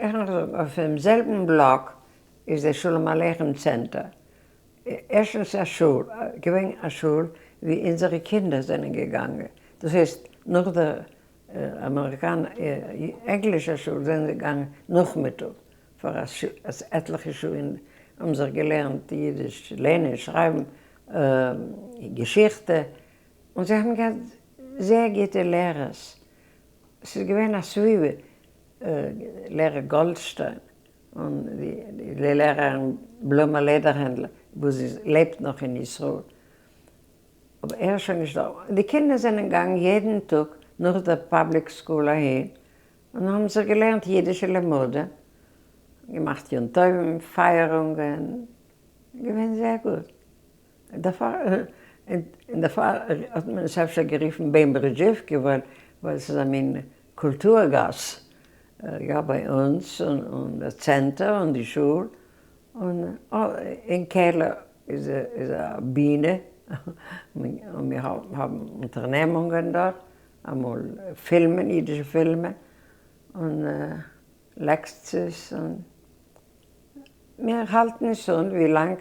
איך נאך זאגן, אויף דעם זעלבן בלאק איז דער שלום עליכם צענטער. ערשטנס א שול, געווען א שול ווי אונזערע קינדער זענען געגאנגען, דאס הייסט נאך דער אמעריקאנער ענגלישער שול זענען זיי געגאנגען נאכמיטאג פאר עטליכע שעה און האבן זיך געלערנט אידיש ליינען שרייבן געשיכטע, און זיי האבן געהאט זייער גוטע לערערס, ס'איז געווען א סביבה, לערער גאלדשטיין און די לערערין בלומא לעדערהענדלער וואס זי לעבט נאך אין ישראל, אבער ער איז שוין נישט דא, די קינדער זענען געגאנגען יעדן טאג נאך דער public school אהין און האבן זיך געלערנט אידישע לימודים, געמאכט יום טובים פייערונגען, געווען זייער גוט. דערפאר און דערפאר האט מען עס אפשר גערופן בין ברידזשיווקע ווייל ווייל עס איז א מין קולטור גאס יא ביי אונז און דער צענטער און די שול און אין קעלער איז איז א בינע און מיר האבן אונטערנעמונגען דארט אמאל פילמען אידישע פילמען און לעקציעס און מיר האלטן עס אן ווי לאנג.